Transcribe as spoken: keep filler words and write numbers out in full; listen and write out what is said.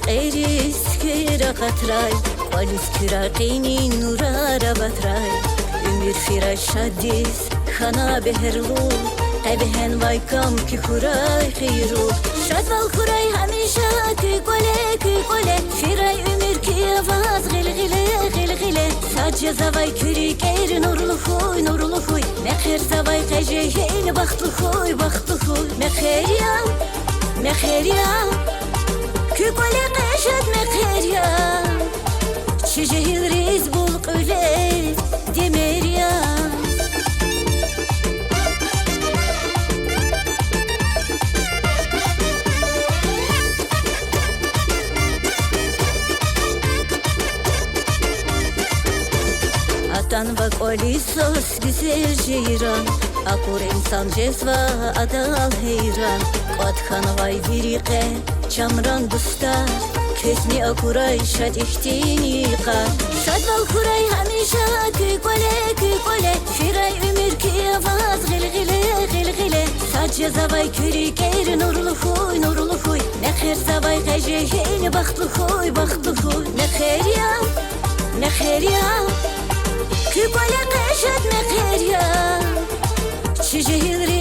Кьериз куьр акъатрай, кӀвализ куьрай, къенин нурар аватрай. Уьмуьр фирай шаддиз, хьана бегьерлу, къе вегьенвай кам куь хьурай хийирлу. Шадвал хьурай гьамиша куь кӀвале, куь кӀвале, фирай уьмуьр куь аваз гъил-гъиле, гъил-гъиле. Сад жезавай куь рикӀер нурлу хьуй, нурлу хьуй, мехъерзавай къе жегьил бахтлу хьуй, бахтлу хьуй. Мехъер я, мехъер я, куь кӀвале къе шад мехъер я, чи жегьилриз бул кьуьлер, демер я. Атанва кӀвализ заз гуьзел жейран, акур инсан жезва адал гьейран. Кьвад хьанвай вири къе чамран дустар, квезни акурай шад ихьтин йикъар. Шадвал хьурай гьамиша куь кӀвале, куь кӀвале, фирай уьмуьр куь аваз гъил-гъиле, гъил-гъиле. Сад жезавай куь рикӀер нурлу хьуй, нурлу хьуй, мехъерзавай къе жегьил бахтлу хьуй, бахтлу хьуй. Мехъер я, мехъер я, куь кӀвале къе шад мехъер я, чи жегьилриз